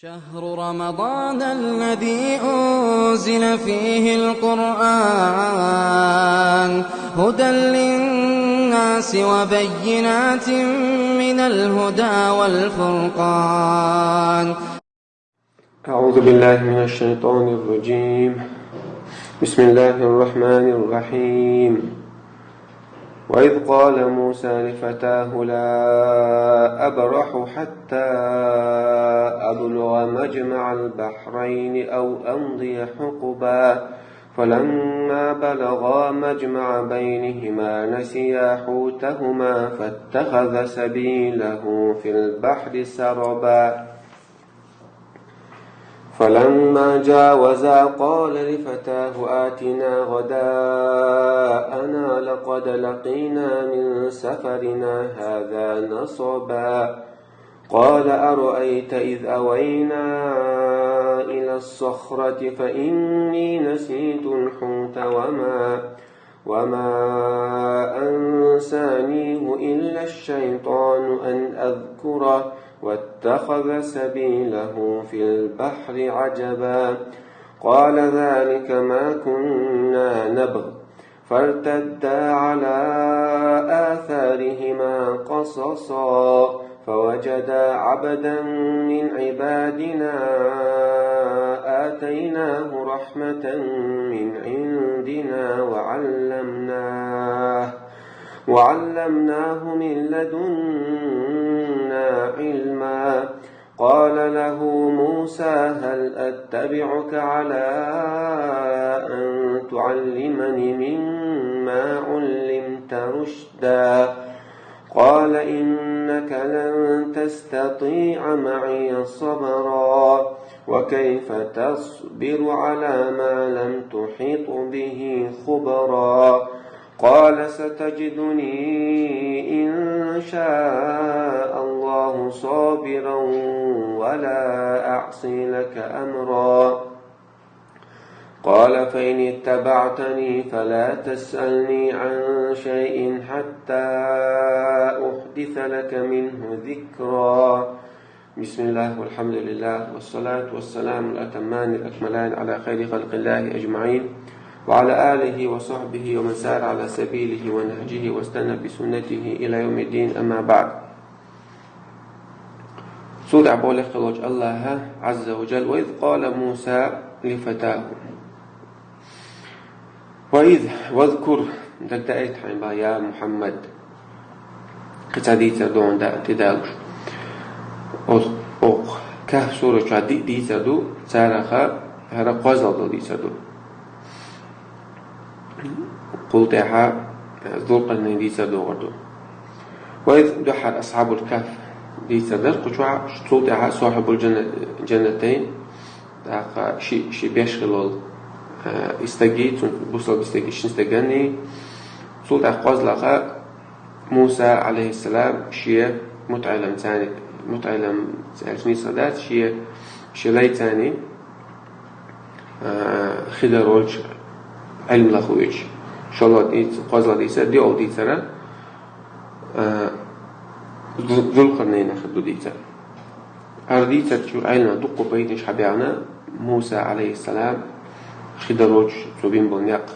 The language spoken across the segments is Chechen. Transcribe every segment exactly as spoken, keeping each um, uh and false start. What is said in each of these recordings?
شهر رمضان الذي أنزل فيه القرآن هدى للناس وبينات من الهدى والفرقان. أعوذ بالله من الشيطان الرجيم. بسم الله الرحمن الرحيم. وإذ قال موسى لفتاه لا أبرح حتى أبلغ مجمع البحرين أو أمضي حقبا. فلما بلغا مجمع بينهما نسيا حوتهما فاتخذ سبيله في البحر سربا. فلما جاوزا قال لفتاه آتنا غداءنا لقد لقينا من سفرنا هذا نصبا. قال أرأيت إذ أوينا إلى الصخرة فإني نسيت الحوت وما وما أنسانيه إلا الشيطان أن أذكره واتخذ سبيله في البحر عجبا. قال ذلك ما كنا نبغ فارتدا على آثارهما قصصا فوجدا عبدا من عبادنا آتيناه رحمة من عندنا وعلمناه وعلمناه من لدنا علما. قال له موسى هل أتبعك على أن تعلمني مما علمت رشدا؟ قال إنك لن تستطيع معي صبرا. وكيف تصبر على ما لم تحط به خبرا؟ قال ستجدني إن شاء الله صابرا ولا أعصي لك أمرا. قال فإن اتبعتني فلا تسألني عن شيء حتى أحدث لك منه ذكرا. بسم الله والحمد لله والصلاة والسلام الأتمان الأكملان على خير خلق الله أجمعين وعلى آله وصحبه ومن سار على سبيله ونهجه واستنى بسنته إلى يوم الدين، أما بعد. Цул тӀехьа боху лекха волчу Аллаха Ӏазза ва Джалла: وإذ قال موسى لفتاه. وإذ، واذكر, дагадеийта хьайна боху, я Мухьаммад. Кхин цхьа дийцар ду хьуна тӀедалуш. Оцу, оцу Кахф сура чохь диъ дийцар ду, царах хӀара кхозлагӀа долу дийцар ду. Цул тӀаьхьа Зулкъарнайн дийцар догӀур ду. Вай дуьххьара Асхьабул Кахф дийцар дара кху чохь, цул тӀаьхьа Сохьибул Джанна-, Джаннатайн, тӀаккха ши, ши беш хилла волу, э, и стаги, цуьнан бусалба стаги, шина стаганний. Цул тӀаьхьа кхозлагӀа Муса, алейхиссалам, шен мутаӀеллам царни, мутаӀеллам цаьрца нийса дац, шен, шен лай царни, а, хи дар волчу Ӏилманах вуьйцу. ШолгӀа дийца-, кхозлагӀа дийцар, диъолгӀа дийцара, а, Зу-, Зулкъарнайнах ду дийцар. ХӀара дийцар чуьра Ӏилманах дуккха пайданаш хьабаьхна, Муса, алейхиссалам, хи дар волчу цо бина болу некъ.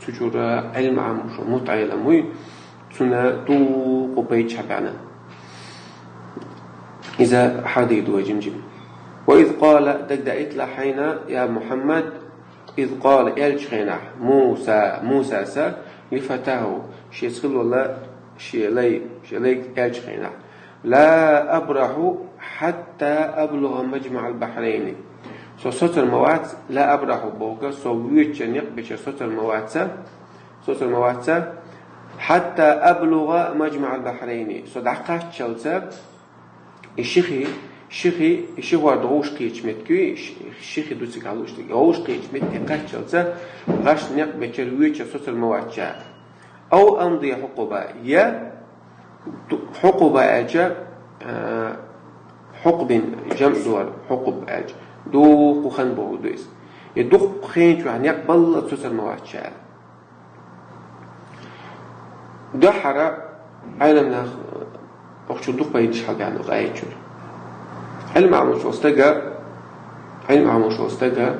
Цу чуьра Ӏилма Ӏамош мутаӀеллам вуй, цунна дуккха пайдаш хьабаьхна. Иза хьадийр ду вай жим-жим. وإذ قال, дагадаийталахь хьайна, я Мухьаммад, إذ قال, аьллачу хенахь, Муса, Мусас, لفتاه, шеца хилла волу шен лай, шен лайга аьллачу хенахь: لا أبرح حتى أبلغ مجمع البحرين. Со соцур ма вац, لا أبرح бохург, со воьдучу некъ бечара соцур ма вац, соцур ма вац, حتى أبلغ مجمع البحرين. Со дӀакхаччалца, и ши хи, ши хи, и ши хӀорда гӀовш кхеташ меттиг, ши, ши хи ду цигахь лууш дерг, гӀовш кхеташ метте кхаччалца, гӀаш некъ бечара воьдучу соцур ма вац ша. أو أمضي حقبا, я ду-, хьукъуба аьлча, а, хьукъбин жамӀ ду хӀара, хьукъуб аьлча, дуккха хан бохург ду иза. И дуккха хен чохь некъ балла соцур ма вац ша. Дуьххьара Ӏеламнах, э, окху чу дукха пайдаш хьабаьхна оцу аят чуьра. Ӏилма Ӏамош волу стага Ӏилма Ӏамош волу стага,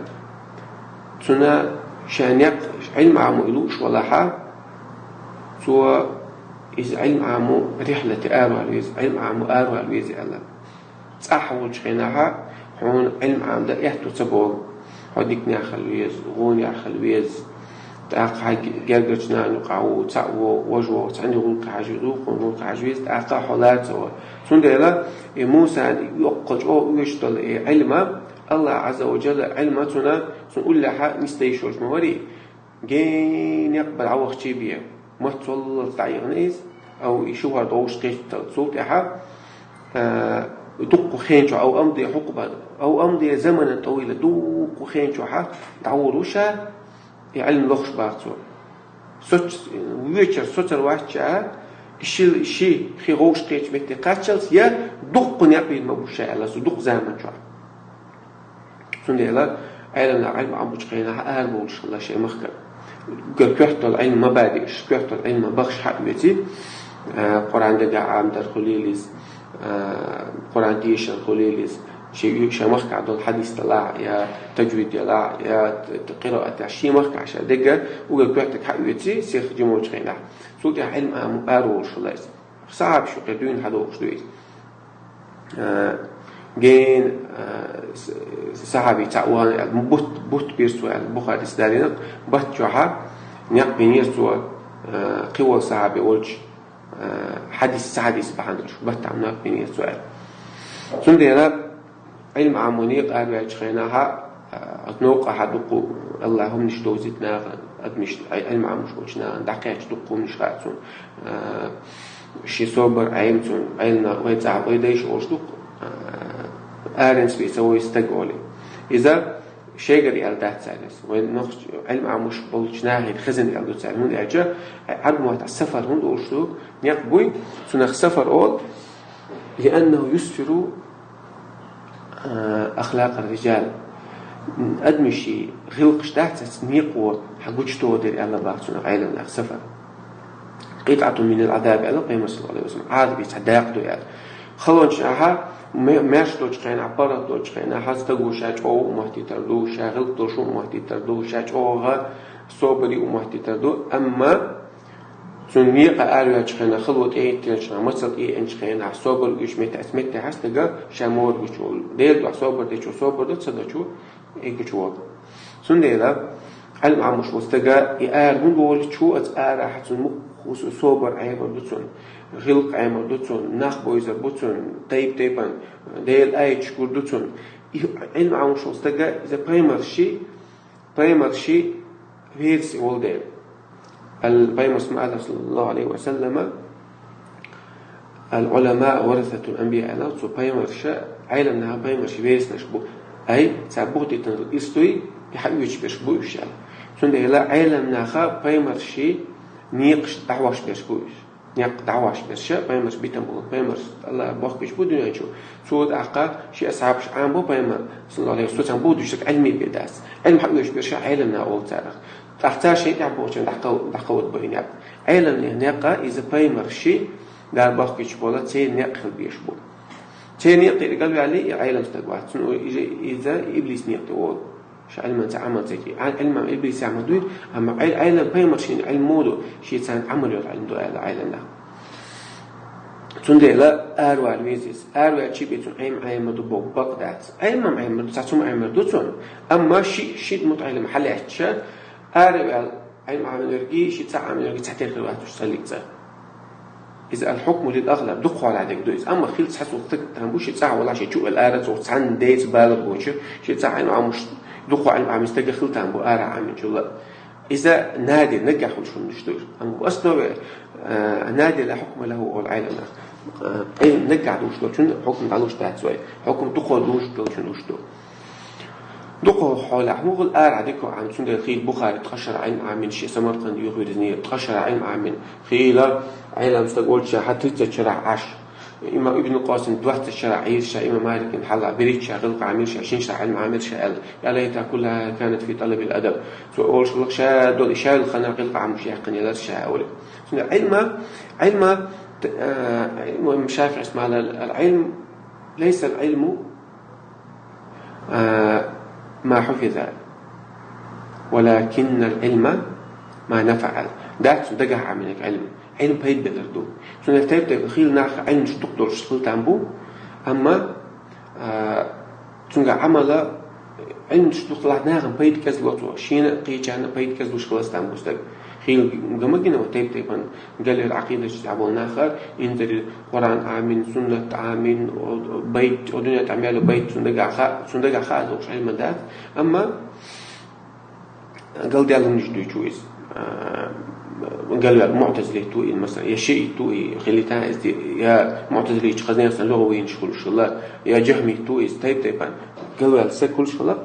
цуьнан шен некъ Ӏилма Ӏамо и лууш валахьа, цо иза Ӏилма Ӏамо рихьлате аравала веза, Ӏилма Ӏамо аравала веза аьлла. ЦӀахь волчу хенахьа хьуна Ӏилма Ӏамда аьтто ца богӀу. Хьо диканехь хила веза, гӀонехь хила веза. ТӀаккха хьан гергарчу нана юкъахь ву, цхьаъ ву, важа ву, цхьаьна гӀуллакхе хьажа веза, вукхунна гӀуллакхе хьажа веза, тӀаккха хьо лаца ву. Цундела и Мусана и йоккха чӀогӀа оьшуш долу и Ӏилма АллахӀ Ӏазза ва Джалла Ӏилма цуьнан, цуьнан уллехьа нисдайш йолуш ма варий. Генекъ бара дӀавахчий бен, мотт цоллалц дӀаихна иза, ау и ши хӀорда вовшах кхечийтал. Цул тӀаьхьа, а, дуккха хенчохь, ау амде хьукху бан, ау амде заманан тӀе вуйла дуккха хенчохьа дӀагӀур ву ша, и Ӏилма лохуш баха цо. Соц-, вечар соцар вац ша, и ши, ши хи вовшах кхечу метте кхаччалц, я дуккха некъ бийр ма бу ша аьлла, цо дуккха заман чохь. Цундела Ӏеламнах Ӏилма Ӏамочу хенахь арабовлуш хилла шайн махкара. Уггар коьрталла Ӏилма ма бадийша, коьрталла Ӏилма бахаш хьаоьций, а, Къуръан дагахь Ӏамдар хуьлийла иза, а, Къуръан тешар хуьлийла иза, шен, шен махкахь долу хьадис далахь, я таджвид ялахь, я т-, т-, къираат ялахь, шен махкахь ша дегга уггар коьртаг хьаоьций, сиха жимачу хенахь. Цул тӀаьхьа Ӏилма Ӏамо араволуш хилла иза. Сахьабаш юкъе дуьйна хьадогӀуш ду иза. Э, гена, э, с-, сахьаби цхьаъ вахана аьлла, бутт, бутт бира цо аьлла, Бухарис далийна, баттахь чохьа некъ бинера цо, э, кхин волу сахьаби волчу, э, хьадис, ца хьадис бахьана долуш, баттахь некъ бинера цо аьлла. Цундела Ӏилма Ӏамо некъа араваьллачу хенахьа, э, оцу новкъахьа дуккха АллахӀа хӀуманаш довзийта наха, адамаш, Ӏилма Ӏамош болчу нахана дӀакхаьчча дуккха хӀуманаш хаьа цунна. Э, Шен собар Ӏема цунна, Ӏеламнах вай цӀахь вай дайша олуш ду, а, аренца вийца вай стаг олий. Иза шайгара аьлла дац цара иза. Вай нохча Ӏилма Ӏамош болчу нахе хезна аьлла ду цара. ХӀунда аьлча, Ӏарбойн маттахь сафар хӀунда олуш ду? Некъ буй, цунах сафар олу, لأنه يسفر, а, أخلاق الرجال. Адамаший гӀиллакхаш дац, цаца некъо хьан гучудогӀу дерг аьлла баха цунах Ӏеламнаха сафар. قطعة من العذاب аьлла Пайхамара, саллаллаху Ӏалайхи ва саллам, Ӏазапан цхьа дакъа ду аьлла. Халончу нахьа ме-, маьрша долчу хенахь, паргӀат долчу хенахь, стаго ша чӀогӀа уматтийтар ду, ша гӀиллакх долуш уматтийтар ду, ша чӀогӀа собаре уматтийтар ду, амма цунна некъа араваьллачу хенахь, хало тӀеэттинчу хенахь, мацалла тӀеэцначу хенахь, собар оьцуш метте, оцу меттехь стага ша мора гучу волу. Делан дуьхьа собар дечо собар до, ца дечо и гучу волу. Цундела Ӏилма Ӏамош волу стага и ара хӀунда волучу, оцу арахь цунна мух-, собар Ӏемар ду цунна, гӀиллакх Ӏемар ду цунна, нах бовзар бу цунна, тайп-тайпана Делан аяташ гур ду цунна. И Ӏилма Ӏамош волу стага иза пайхамарши, пайхамарши вераси волу дела. Ал-, Пайхамара ма аьлла, саллаллаху Ӏалайхи ва саллама, «Ал-Ӏуламау варасатул анбия», аьлла, цу пайхамарша, Ӏеламнаха пайхамарши вераснаш бу. Ай, цара бухадитина ирс дуй, и хьаоьцуш берш бу уьш аьлла. Цундела Ӏеламнаха пайхамарши некъаш дӀахьош берш бу уьш. Некъ дӀахьош берш, пайхамарш битина болу, пайхамарш АллахӀа бохкуьйтуш бу дуьнен чу. Цо тӀаккха шен асхьабаш Ӏамабо пайхамар, саллаллаху Ӏалайхи ва саллам, бу дуьйцург Ӏилме бен дац. Ӏилма хьаоьцуш берш Ӏеламнаха олу царах. ТӀаккха цара шен тӀехь бохучарна дӀакхов-, дӀакховдабо и некъ. Ӏеламнех некъа иза пайхамарши, Дала бохкуьйтуш болу, церан некъ хила безаш бу. Церан некъ тӀе гал ваьлли, и Ӏелам стаг вац. Цунна иза, иза иблис некъ тӀе волу. Ша Ӏилманца Ӏамал ца ди. Ӏа-, Ӏилман иблис яхма дуй, амма Ӏел-, Ӏелам пайхамаршина Ӏилма ду, шен царна Ӏамал йолу Ӏилма ду аьлла Ӏеламнаха. Цундела аравала веза иза. Араваьлча бен цунна Ӏилма Ӏемар ду боху бакъ дац. Ӏилма Ӏемар ду, цац хӀума Ӏемар ду цунна. Амма ши, ши мутаӀеллим хьалаьцча, араваьлла Ӏилма Ӏамал йорги, ши ца Ӏамал йорги цхьатерра хир вац уьш цхьаллица. Иза ал-хьукму лил-агълаб, дукха хьолахь дерг ду иза. Амма хила цхьа цхьа стаг там бу, ши цӀахь валахь, ши чу а аьлла ара цо цхьанна деца бала боцуш, ши цӀахь Ӏилма Ӏамош, дукха Ӏилма Ӏамош стаг хила там бу ара Ӏаминчул а. Иза надир, наггахь хуьлуш хӀуманаш ду. Амма основе, э, надир ла хьукма лаху олу Ӏеламнаха. Э, Ӏилма наггахь долуш долчун хьукма дӀалуш дац вай. Хьукма дукха долуш долчун луш ду. Дукха хьолахь мугӀал арахь дика Ӏам, цундела хийла Бухари ткъа шарахь Ӏилма Ӏамин, шен Самарканд юхавирзинера, ткъа шарахь Ӏилма Ӏамин. Хийла Ӏелам стаг волчу хьан тридцать шарахь Ӏаш. Имам Ибн Къасим двадцать шарахь Ӏийра ша, имам Маликин хьалха берхӀитта шарахь гӀиллакх Ӏамийра ша, шин шарахь Ӏилма Ӏамийра ша аьлла. Я лайтаха куллаха канат фи талабил адаб. Цо олуш хилла ша долу и ша йолу ханна гӀиллакх Ӏамош яьккхина ялара ша олу. Цундела Ӏилма, Ӏилма, т-, а, имам ШафиӀис ма аьлла, ал-Ӏилм, лайса ал-Ӏилму, а, ما حفظ، ولكن العلم ما نفع. Дац цун дагахь Ӏаминарг Ӏилма. Ӏилма пайда белар ду. Цундела тайп-тайпа хила нах Ӏилма чу дукха долуш хила там бу, амма, а, цуьнга Ӏамала Ӏилма чу дукха лахь нахана пайда кӀезло цо, шена а кхечарна а пайда кӀезлуш хилац там бу стаг. Хила гамагина тайп-тайпана галвер Ӏакъидачу цхьаболу наха, инзаре Къуръан Ӏамин, суннат Ӏамин, о, байт, о дуьнен тӀе мел байт цунна дагахь хаа, цунна дагахь хаа а лууш Ӏилма дац. Амма галдаьлларнаш дуьйцу иза. А, галвер муътазилит ву и, масала, я шиит ву и, хилита иза, я муътазиличу хазнех сан лугӀа вийначу хуьлуш хила, я жахмит ву иза, тайп-тайпана галвер са хуьлуш хила.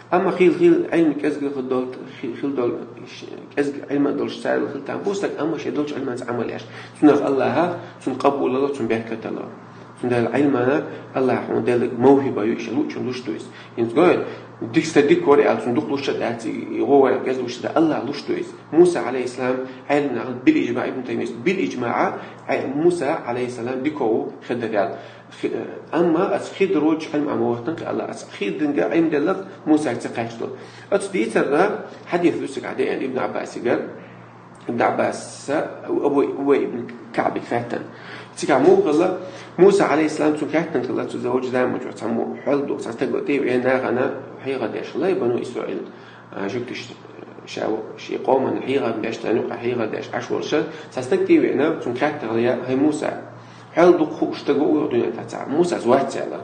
Амма хила, хила Ӏилма кӀезга хила долу, хи-, хила долу, ш-, кӀезга Ӏилма долуш царал хила там бу стаг, амма шен долчу Ӏилманца Ӏамал еш. Цунах Аллаха, цунна къабулало, цунна беркатало. Цундела Ӏилмана Аллаха хьуна деллаг мовхӀиба ю, иша луучун луш ду иза. ХӀинца гой, дика ста дика вара аьлла, цунна дукха луш а дац, и, и гӀо вара кӀезга луш а дац, Аллаха луш ду иза. Муса, алейхиссалам, Ӏелам нахана бил ижмаъ, Ибн Таймис бил ижмаъа, Ӏе-, Муса, алейхиссалам, дика ву Хидр аьлла. Хи-, амма аса Хидр волчу Ӏилма Ӏама вахтанхи Аллах, аса Хидринга Ӏилма делларх Муса ца кхаьчна. Оцу дийцарна хьадис ду цига хьадеана Ибн Аббасигара. Ибн Аббаса Убай, Убай ибн Каъбига хаьттина. Цигахь муха хилла, Муса, алейхиссалам, цунна хаьттина хилла, цу заводжу заманчохь цхьаммо хьол ду, цхьа стаг тӀе а веана, нахана хьехар деш хилла, и бану Исраил, а, жуьгташ, ша, шен къомана хьехар деш, царна юкъахь хьехар деш Ӏаш волуш, цхьа стаг тӀе а веана, цунна хаьттина хилла: «Я, хӀай Муса, хьол дукха хууш стаг ву дуьнен тӀехь цхьа?» Мусас: «Вац», — аьлла.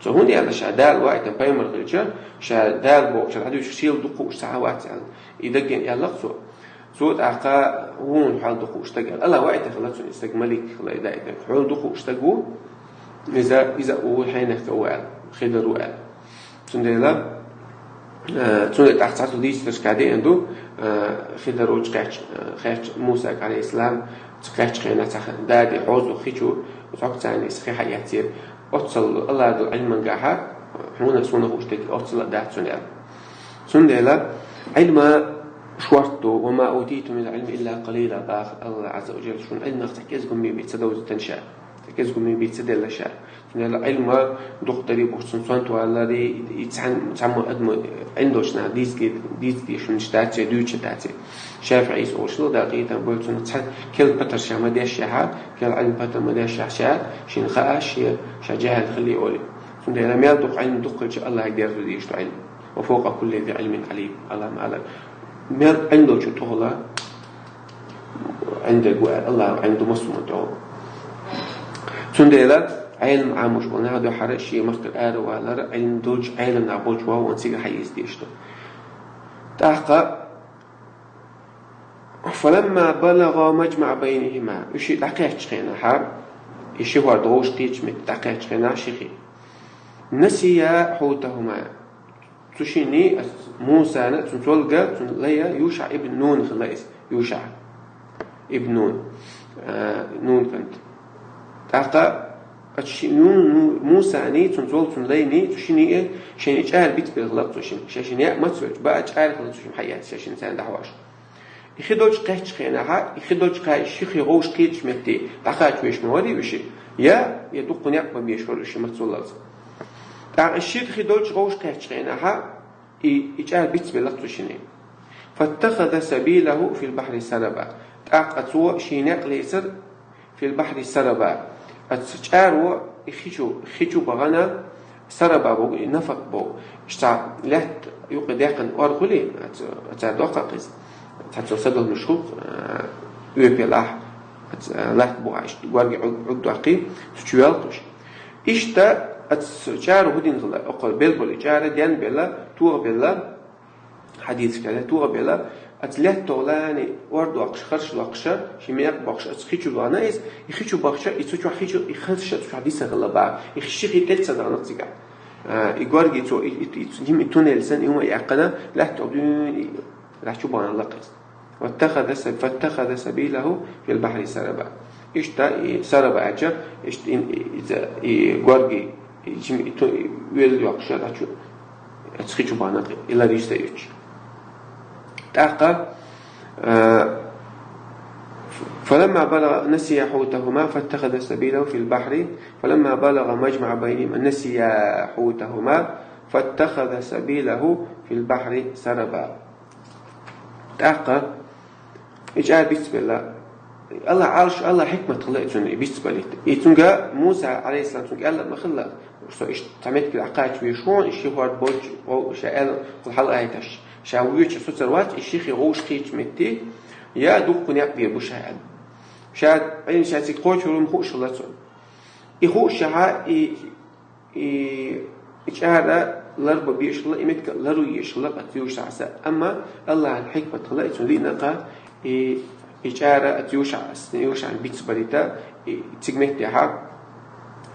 Цо хӀунда аьлла, ша Дала ваийтина пайхамар хилча, ша Дала бохучуьра хьадуьйцуш шел дукха хууш цхьа а вац аьлла. И даггена аьлларх цо. Цо тӀаккха: «Вуна хьол дукха хууш стаг», — аьлла. Аллах ваийтина хилла цунна, и стаг малик хилла, и даийтина. «Хьол дукха хууш стаг ву, иза, иза а ву, хьенех а ву», — аьлла, Хидр ву аьлла. Цундела, э, цундела тӀаккха цхьацца дийцаршка деана ду, э, Хидр волчу кхаьчча, э, кхаьчча Мусага, алейхиссалам, цу кхаьчча хенахь цхьа даде хьозу хи чу, цхьацца царна иза хи хьаэцира. Оццул Аллах долу Ӏилмангахьа, хьуна а суна а хууш дерг оццул а дац цуьнан аьлла. Цундела Ӏилма шорта ду: «وما أوتيتم من العلم إلا قليلا», — баха Аллах Азза ва Джалла, шуна Ӏилмах цхьа кӀезиг хӀума бен ца довзийтина ша, цхьа кӀезиг хӀума бен ца делла ша. Цундела Ӏилма дукха дарий бохучун сонта валари, и цхьаьна, цхьамма адамо Ӏилма долчу наха дийца де-, дийца дезаш хӀуманаш дац, я дуьйцуш дац. ШафиӀийс олуш хилла, Дала къинхетам бойла цунах, цхьа керла патар ша ма дешшехьа, керла Ӏилма патар ма дешшехьа ша, шена хаьа, шен, ша жаьхӀал хилли олий. Цундела мел дукха Ӏилма дукха хилча, Аллахьига дерзо дезаш ду Ӏилма. «وفوق كل ذي علم عليم», Аллах ма-аллара. Мел Ӏилма долчун тӀехула Ӏилма дерг ву аьлла, Аллах Ӏилма ду массо а тӀехула. Цундела Ӏелам Ӏамош болу нах дуьххьара шен махкара ара валар, Ӏилма долчу Ӏелам нах болчу вовшашна цига хьаэца дезаш ду. ТӀаккха: «فلما بلغا مجمع بينهما», уьш дӀакхаьччу хенахьа, и ши хӀорда вовшахкхетачу метте дӀакхаьччу хенахь ши хи. «نسيا حوتهما». Цу шинна, Мусана, цуьнан цолга, цуьнан лая Юша ибн Нун хилла иза. Юша ибн Нун. А, Нун кӀант. ТӀаккха оцу ши-, Нун, Нун, Мусаний, цуьнан цолга, цуьнан лайний, цу шиний а шайна и чӀара бицбелла хилла цу шинна. Шайшинна яа маца велча, баа чӀара хилла цу шинна хьаэца, шайшинна царна дӀахьош. И хи долчу кхаьччу хенахьа, и хи долчу кхаьчча ши хи вовшахкхетачу метте дӀакхача веш ма варий уьш, я, я дуккха некъ бан безаш вара уьш маца валлалц. ТӀаккха и ши хи долчу вовшахкхаьччу хенахьа, и, и чӀара бицбелла цу шиний. «فاتخذ سبيله في البحر سربا». ТӀаккха цо шен некъ лецира «في البحر سربا». Оцу чӀаро и хи чу, хи чу бахана, сараба боху, и нафакъ боху. Иштта лаьтта юкъа даьккхина ор хуьлий, оцу, оцара доккху иза. Цхьа цо садалнаш хӀух, а, оьпелахь, оцу, а, лаьтта бухахь иштта горга Ӏуг-, Ӏуг доккхий, цу чу йоьлхуш. Иштта оцу чӀаро хӀун дина хилла, окхо белла болу и чӀара денбелла, тохабелла, хьадисашкахь, тохабелла, оцу лаьттах лаьцна ор доккхуш, харш доккхуш, ши мекъ боккхуш, оцу хи чу бахана иза, и хи чу бахча, и цу чохь хи чу, и харш цу чохь дисна хилла баха, и ши хи тӀе ца дахана цигахь. А, и горги цо, и, и, и, и, и туннель санна, и хӀума а яьккхина, лаьттах дуьйна, и, лаьтта чу бахана лакха иза. «واتخذ س-، فاتخذ سبيله في البحر سربا». Иштта и сараба аьлча, иштта и, и, иза, и горги, и, и, и ту-, и велла йоккхуш, а чу, оцу хи чу бахана, и лар йисте йоьттуш. ТӀаккха, а, «فلما بلغ نسيا حوتهما فاتخذ سبيله في البحر، فلما بلغ مجمع بينهما نسيا حوتهما». فاتخذ سبيله في البحر سربا. ТӀаккха и чӀара бицбелла. Алла Ӏарш, Алла хӀикмат хила и цунна и бицбалийта. И цунга Муса, алейхиссалам, цунга аьлла ма хилла: «Со иш цхьа меттиге дӀакхача везаш ву, и ши хӀорд болча, гӀов-, ша аьлла, кхул хьалаайташ, ша вуьйча соцар вац, и ши хи гӀовш кхийтача метте, я дукха некъ бе бу ша», аьлла. Ша, Ӏийна ша цига кхочур ву хууш хилла цунна. И хууш шахьа, и И, и чӀара ларба безаш хилла, и меттиг лару езаш хилла къа Юшаъса. Амма Аллахьан хӀикмат хилла, и цунна лиъна къа, и, и чӀара а Юшаъс, Юшаъна бицбалийта, и цига метте хьа,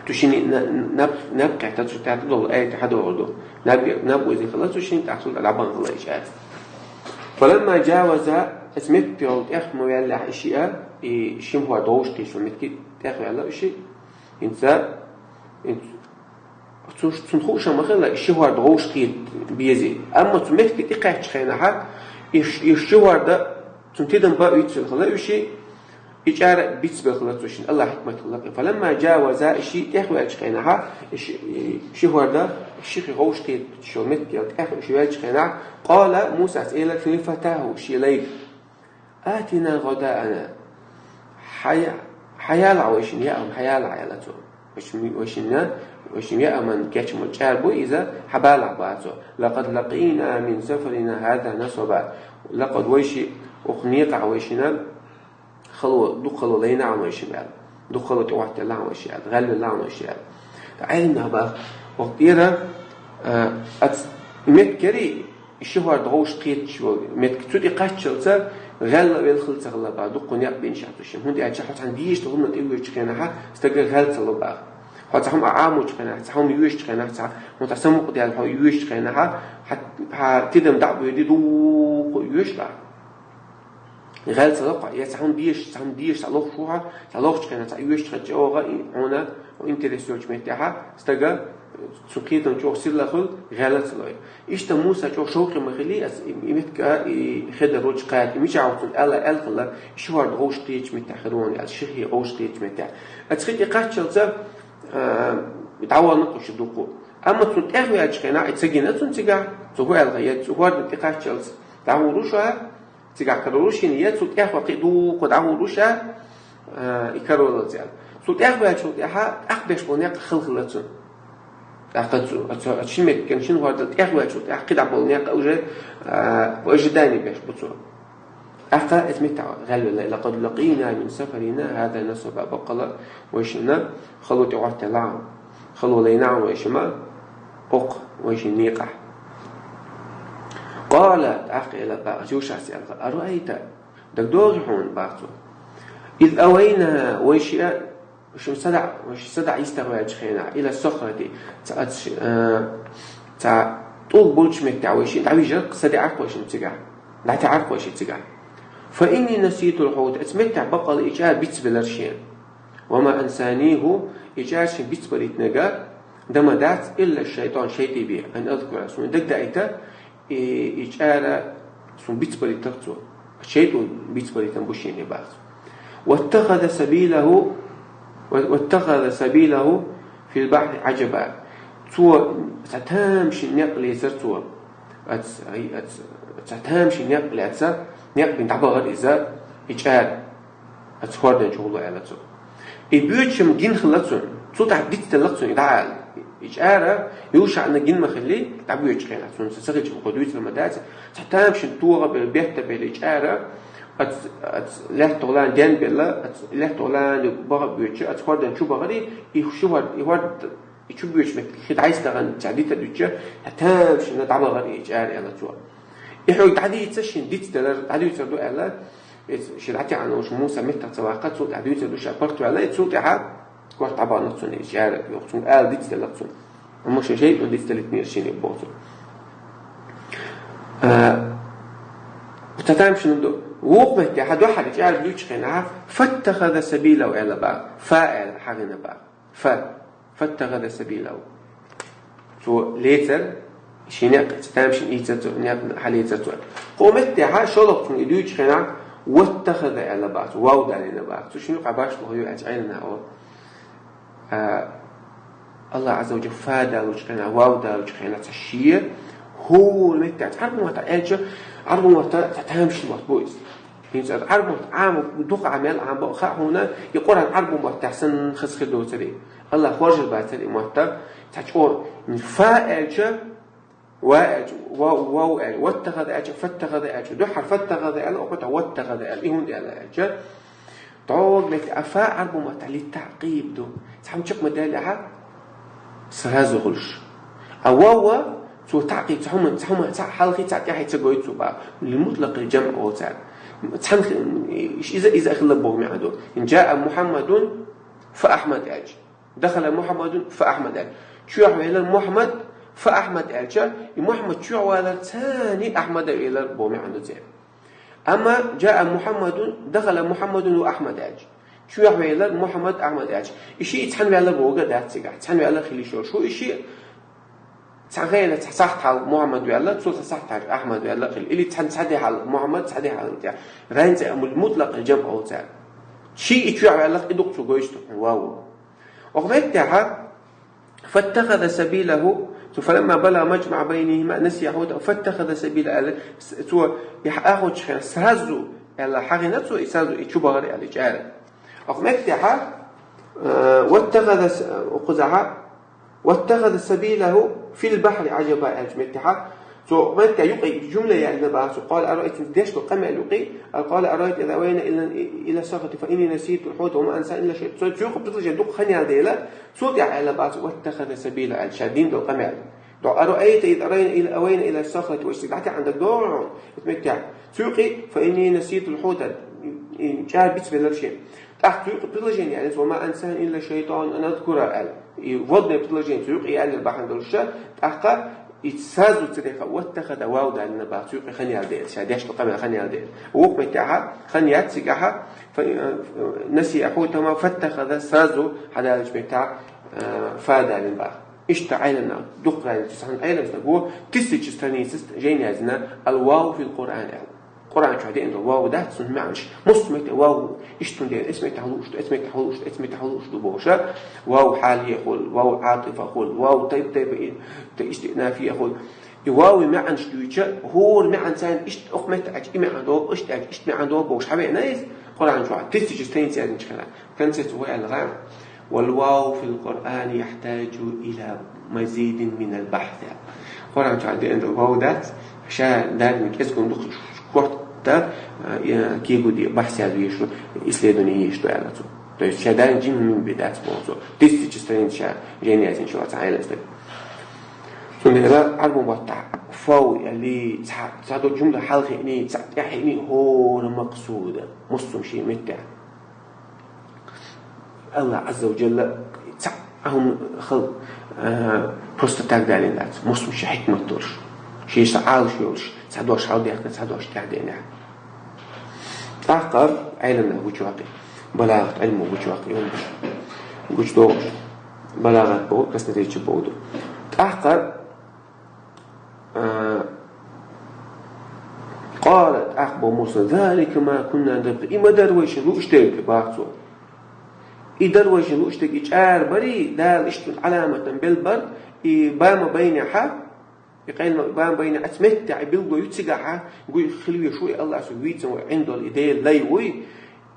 цу шин на-, наб-, наб кхетта цу тӀехьа долу аят хьадогӀур ду. Наб, наб узи хилла цу шин, тӀаккха цунна дӀабан хилла и чӀара. فلما جاوزا, эс метте йолу тӀех ма ваьллехь и шиъ, и ши хӀорд гӀовш кхийчу метте тӀех ваьлла и шиъ. ХӀинца, хӀинца Цу-, цунна хууш ма хилла, и ши хӀорд гӀовш кхета безий. Амма цу меттиге тӀекхаьччу хенахьа, и ш-, и ши хӀорд цунна тидам бан вицвелла хилла уьш, и чӀара бицбелла хилла цу шин, Аллахьан хӀикмат хилла. فلما جاوزا, и шиъ тӀехваьллачу хенахьа, и ши-, и ши хӀорд, и ши хи гӀовш кхетачу меттигал тӀех уьш ваьллачу хенахь, قال Мусас элира шуна لفتاه, шен лайга: آتنا غداءنا. Хьая-, хьаялахь вайшинна яам, хьаялахь, аьлла цо. Вайшин-, вайшинна, вайшинна яаман кечам чӀара бу иза, хьабалахь, баха цо. لقد لقينا من سفرنا هذا نصبا. لقد, вайши, укх некъахь вайшинна хало, дукха хало лайна вайшинна аьлла. Дукха хало тӀехӀоттаелла вайши аьлла, гӀелвелла вайши аьлла. Ткъа Ӏилманхой баха, вокх тӀера, а, ац меттигера и ши хӀорд гӀовш кхеташ волу меттиг цу тӀе кхаччалца гӀелла а велла хила ца хилла баха, дуккха некъ бина шаьш цу шин. ХӀунда аьлча хьо цхьана дезачу хӀуманна тӀе воьдучу хенахьа, стага гӀелла ца ло баха. Хьо цхьа хӀума Ӏамочу хенахь, цхьа хӀума йоьшучу хенахь, цхьа хӀума цхьа самукъадаьлла хьо йоьшучу хенахьа, хьан, хьан тидам дӀа а боьдий, дукха йоьшу баха. ГӀелла ца ло хьо, я цхьа хӀума дезаш, цхьа хӀума дезаш, цхьа лохуш ву хьо, цхьа лохучу хенахь, цхьа йоьшучу хенахь чӀогӀа и хьуна хьо интерес йолчу меттехьа, стага цу кхетам чӀогӀа сирла хуьлу, гӀелла ца ло. Иштта Муса чӀогӀа шовкъе ма хили, ас и, и меттиг а, и хедар волчу кхета, и мичахь ву цунна аьлла, аьлла хилла, ши хӀорд гӀовш кхетачу меттехь хир ву аьлла, ши хи гӀовш кхетачу меттехь. Ас хи тӀе кхаччалца, а, дӀавахана кху ши дукха. Амма цунна тӀехваьллачу хенахь, и ца гина цунна цигахь, цо хӀу аьлла, я цу хӀордан тӀе кхаччалца дӀагӀур ву шу, цигахь карор ву шена, я цул тӀехваккха дукха дӀагӀур ву ша, а, и кароралца аьлла. Цул тӀехваьллачул тӀаьхьа тӀаккха беш болу некъ хала хилла цунна. ТӀаккха цу, цу, цу шин меттиган шин хӀордал тӀехваьллачул тӀаьхьа кхидӀа болу некъ уже, а, по ожиданию беш бу цо. ТӀаккха иза меттахь гӀелвелла: لقد لقينا من سفرنا هذا نصبا. Баккъала вайшинна хало тӀехӀоттаелла, хало лайна вайшимма, оккха вайшин некъахь. قال, тӀаккха элира баха, Юшаъс аьлла: أرأيت, дагадогӀий хьуна, баха цо, إذ أوينا, вайшиъ, вайшимма садаӀа, вайшимма садаӀа йистехь ваьллачу хенахь, إلى الصخرة, цхьа, цхьа, а, цхьа тӀулг болчу меттехь вайшиъ дӀавижира, садаӀара вайшимма цигахь, дӀатаьӀара вайшиъ цигахь. فإني نسيت الحوت, оцу меттехь баккъала и чӀара бицбелира шена. وما أنسانيه, и чӀара шена бицбалийтинарг дан ма дац, إلا الشيطان, шайтӀа бен, أن أذكره, суна дагадаийта, и, и чӀара суна бицбалийтира цо. ШайтӀа бицбалийтина бу шена, баха цо. واتخذ سبيله, و-, واتخذ سبيله في البحر عجبا. Цо цхьа тамашийна некъ лецира цо. Ац-, ай, ац-, цхьа тамашийна некъ лаьцна, некъ бина дӀабахара иза, и чӀара. Оцу хӀордан чу гӀур ло аьлла цо. И боьдучу хӀума гина хилла цунна. Цул тӀаьхьа дицделла цунна и дӀаала. И чӀара Юшаъна гина ма хилли, дӀабоьдучу хенахь цунна ца хилча, ма кхо дуьйцур ма дац. Цхьа тамашийна тоха а белла, бетта а белла и чӀара, ац-, ац-, лаьттах лана денбелла, ац-, лаьттах лана баха а боьдучу, оцу хӀордан чу бахара, и ши хӀорд, и хӀорд, и чу боьдучу меттиг хи дӀасадахана, цхьа дита дуьтча, цхьа тамашийна дӀабахара и чӀара аьлла цо. И хьоьга дӀадийца шена дицделар, дӀадуьйцур ду аьлла, иза ши дӀатаьӀна волуш Муса меттах ца ваккха, цул тӀаьхьа дуьйцур ду ша паргӀатваьлла, и цул тӀаьхьа корта дӀабахана цунна и чӀара, йоху цунна ала дицделла цунна. Амма шен шайтӀа дицделитинера шена боху цо. А, цхьа тамашийна ду, вукху меттехь, дуьххьара и чӀара дуьйцучу хенахь, فاتخذ سبيله аьлла баха, фа аьлла хьагӀина баха. Фа. فاتخذ سبيله. Цо лецар, шен некъ, цхьа тамашийна ийцар цо, некъ хьалецар цо. Кху меттехь, шолгӀа цунна и дуьйцучу хенахь, واتخذ аьлла баха цо, вав далийна баха цо. Цу шин юкъахь башхалла ю аьлча Ӏилманхо. А, Аллах Азза ва Джалла фа далучу хенахь, вав далучу хенахь цхьа шен хӀора меттехь, Ӏарбу маттахь аьлча, Ӏарбу маттахь цхьа тамашийна мотт бу иза. ХӀинца Ӏарбу мотт Ӏама дукха Ӏамел Ӏама бакъ хаьа хьуна, и Къуръан Ӏарбу маттахь санна хаза хир доцурий. Аллах хоржур бацара и мотт, цхьа чӀогӀа фа аьлча, ва аьлча, вав, вав аьлча, ваттахаза аьлча, фаттахаза аьлча, дуьххьара фаттахаза аьлла, окху тӀе ваттахаза аьлла, и хӀунда аьлла аьлча, догӀу метте а фа Ӏарбу маттахь литтаӀкъиб ду. Цхьамма чекх ма даьллехьа, сразу хуьлуш. А вав, цо таӀкъиб, цхьа хӀума, цхьа хӀума, цхьа хьалхе, цхьа тӀаьхье ца гойту цо бах. Лимутлакъил джамъ олу цара. Цхьана хи-, иза, иза а хилла боху маьӀна ду. Ин джаа Мухьаммадун фа Ахьмад аьлча. Дахала Мухьаммадун фа Ахьмад аьлча. Чоьхьа велар Мухьаммад фа Ахьмад аьлча, и Мухьаммад чоьхьа валар царний Ахьмада велар боху маьӀна ду церан. Амма джаа Мухьаммадун, дахала Мухьаммадун ва Ахьмад аьлча. Чоьхьа велар Мухьаммад Ахьмад аьлча. И шиъ цхьаьна ваьлла бохург дац цигахь. Цхьаьна ваьлла хила йиш йолуш ву и шиъ. Цхьа хенахь цхьа сахьт хьалха Мухьаммад ваьлла, цул тхьа сахьт хьалха Ахьмад ваьлла хила. Или цхьаьна цхьа де хьалха Мухьаммад, цхьа де хьалха тӀе. Разница амма мутлакъ джамъ олу цара. Шиъ и чоьхьа ваьлларх и дукха цо гойтуш ду, вав. Окху меттехьа, فاتخذ سبيله, цо فلما بلغ مجمع بينهما نسيا حوتهما فاتخذ سبيله аьлла, цо и хьаахочу хенахь сразу аьлла, хьахийна цо и сразу и чу бахара аьлла, и чӀара. Окху меттехьа, э, واتخذ س-, кхузахьа, واتخذ سبيله في البحر عجبا аьллачу меттехьа, цо меттехь юкъе жумла яьлла баха цо, قال أرأيت, деш долу къамел юкъе, قال أرأيت إذ أوينا إلى، إلى الصخرة فإني نسيت الحوت وما أنساني إلا الشيطان. Цо цуьнга предложение дукха хан яьлла дела, цул тӀаьхьа аьлла баха цо, واتخذ سبيله аьлла, ша дина долу къамел. ДогӀу أرأيت إذ أرينا إلى، أوينا إلى الصخرة, вайша дӀатаьӀна даг догӀу хьуна, оцу меттехь. Цу юкъе, فإني نسيت الحوت, и чӀара бицбелира шен. ТӀаккха цу юкъе предложение яьлла, وما أنساني إلا الشيطان أن أذكره аьлла. И вводное предложение цу юкъе яьлла бахьана долуш, тӀаккха и сразу ца дехка, واتخذ, вав далийна баха цу юкъе хан яьлла дела, ша деш долу къамел хан яьлла дела. Вукху меттехьа, хан яц цигахьа, фа-, э, نسيا حوتهما فاتخذ, сразу хьадалучу меттехь, э, фа далийна баха. Иштта Ӏеламнаха, дукха разница, цхьана Ӏеламстага тысяча страницаст жайна яздина الواو في القرآن аьлла. Къуръан чохь деана долу вав дац, цуьнан маьӀнаш. Массо а метте вав, иштта хӀунда деана, эцу меттехь лууш ду, эцу меттехь лууш ду, эцу меттехь лууш ду бохуш, вав хьале а хуьлу, вав Ӏатифа а хуьлу, вав тайп-тайпа и, тӀе истиънафи а хуьлу. И ваван маьӀнаш дуьйцу, хӀора маьӀна царна иштта окху метте аьлча и маьӀна долу, иштта аьлча иштта маьӀна долу бохуш хьавеана иза. Къуръан чохь тысяча страница яздинчу хенахь. Концепция вай аьлла гӀа: والواو في القرآن يحتاج إلى مزيد من البحث. Къуръан чохь деана долу вав дац, ша далийна кӀезиг хӀума ду, корта, э, кегий де, бахьс яз везаш ду, исследование езаш ду аьлла цо. То есть ша далийна жима хӀума бен дац боху цо. Тысяча страниц ша жайна яздинчу вац Ӏеламстага. Цундела Ӏарбу маттахь фав аьлла, цхьа, цхьа долу жумла хьалхиъний, цхьа тӀаьхьиъний, хӀора макъсуд, массо а шен меттехь. Аллах Азза ва Джалла цхьа а хӀума хала, а, просто так далийна дац. Массо а шен хьикмат долуш, шен сан Ӏалаш йолуш, цхьа дош хьалдехкина, цхьа дош тӀаьхьадеънехь. ТӀаккха Ӏеламнаха гучуваккхи, балагӀат Ӏилмо гучуваккхи, гучудогӀуш. БалагӀат боху, красноречие боху ду. ТӀаккха А, къала, тӀаккха боху Муса: ذلك ما كنا نبغي. И ма дара вайшинна лууш дерг, баха цо. И дара вайшинна лууш дерг, и чӀара барий, Дала иштта Ӏаламатан белла бара, и бама байнехьа, и къайла бама байнехьа, оцу меттехь и билгало ю цигахьа, гуй хила веш ву и Аллах, со вийцина вай Ӏиндолу и Делан лай вуй,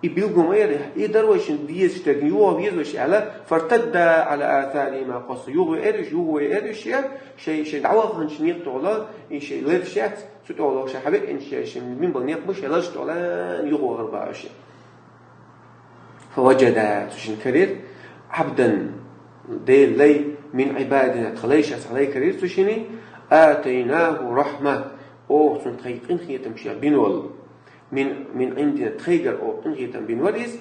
И билгало ма яра, и дара вайшинна дезаш дерг, юха веза вайша аьлла, فارتدا على آثارهما قصصا. Юха веара уьш, юха веара уьш, шайн, шайн дӀаваханчу некъа тӀехула, и шайн лараш яц, цу тӀехула шайн хьавеъначу шайн мин болу некъ бу, шайн лараш тӀехула юха вахар баха уьш. فوجدا, цу шинна карийра, عبدا, Делан лай, من عبادنا, тхан лайшах цхьа лай карийра цу шинна, آتيناه رحمة, оха цунна тхайн къинхетам чу бина волу. من، من عندنا, тхайгара оха къинхетам бина вара иза,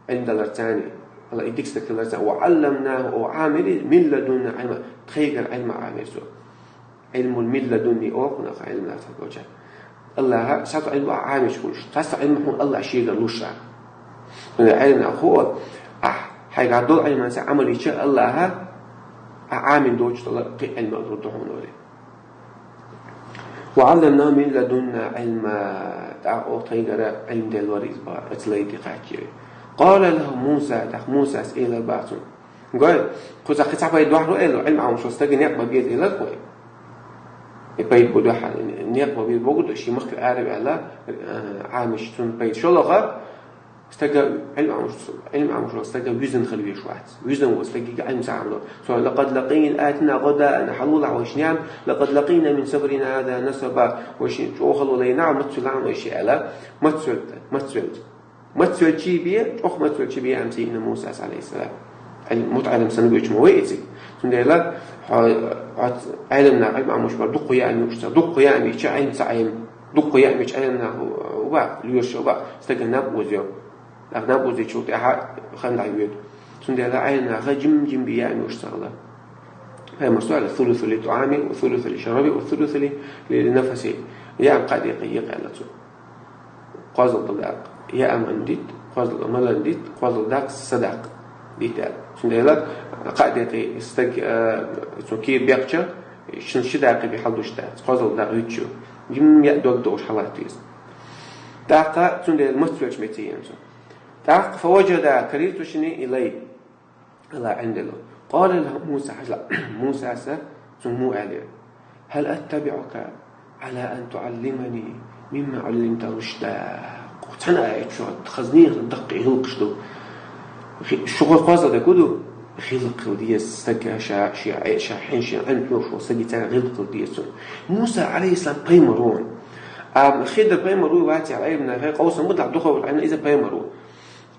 Ӏилма даларца, Аллах и дика стаг хиларца, وعلمناه, оха Ӏамийра иза, من لدنا علما, тхайгара Ӏилма Ӏамийра цо. علم من لدنا оха кхунах Ӏилма лаца гоча. Аллаха, схьа цхьа Ӏилма Ӏамийча хуьлуш, цхьа цхьа Ӏилма хьуна Аллах шегара луш а. Ӏилма хӀу, ахь хьайгахь долу Ӏилманца Ӏамал йича Аллаха, ахь Ӏамийна доцуш долу кхин Ӏилма лур ду хьуна вари. وعلمناه من لدنا علما, тӀаккха оха тхайгара Ӏилма делла вара иза баха, оцу лай тӀе кхаьчча. قال له موسى, тӀаккха Мусас элира баха цунна: Гой, кхуза кхы цхьа пайда дохьо аьлла, Ӏилма Ӏамош волча стага никъ бан беза аьлар вай. И пайда бу дохьо, никъ бан беза богу, ший махкара араваьлла, э, Ӏамийча цунна пайда. ШоллагӀа, стага Ӏилма Ӏамош, Ӏилма Ӏамош волча стага визан хила везаш вац. Визан волча стагага Ӏилма ца Ӏамло. Цо: «لقد لقينا، آتنا غداءنا», хьалула вайша наьна, «لقد لقينا من سفرنا هذا نصبا», вайша чӀоагӀа хьалула вайна, мацвелла вайша аьлла, мацвелла, мацвелла. Мацвелча бе, чӀоагӀа мацвелча бе, амсийна Мусас, алейхиссалам. Ӏил-, мутаӀаллим санна гуча ма вай эциг. Цундела, хьо-, хьо-, Ӏилманах Ӏилма Ӏамош бар дукха яа муш ца, дукха яа мича Ӏилма ца Ӏим, дукха яа мича Ӏилманах у-, у-, ва, лоьша ва, стага наб узё. Ах наб узичул тӀехьа хан дӀайвед. Цундела Ӏилманах жим-жим бе яа муш ца гӀала. Пайхамар со аьлла: «الثلث لطعامي، والثلث لشرابي، والثلث ل-، لنفسي». Яа кхаь декъе екъа аьлла цо. КхозлагӀа дакъа яа ман дит, кхозлагӀа малан дит, кхозлагӀа дакъа садакъа дит аьлла. Цундела кхаь декъе стаг, э, цо кийра бекхча, шин ши дакъа бе хьалдуш дац, кхозлагӀа дакъа юттачо. Жим яа дог догӀуш хьалатта веза. ТӀаккха цундела мацвелча меца енна цо. ТӀаккха: «فوجدا», карийра цу шинне и лай. Аллах Ӏилма делла. «قال له موسى», хьажал, Мусас цунга мо аьлар: «هل أتبعك على أن تعلمني مما علمت رشدا». Цхьан аят чу хазне даккхий гӀиллакхаш ду. Хи-, шугара кхозлагӀа дакъа ду, гӀиллакх хила деза стага ша, ше, ше хьин шен Ӏилма хьош волча стага цхьа гӀиллакх хила деза цунна. Муса, алейхиссалам, пайхамар ва. А Хидр пайхамар вий ваций, Ӏилманах къовсам бу дӀа духовар Ӏилма, из пайхамар ва.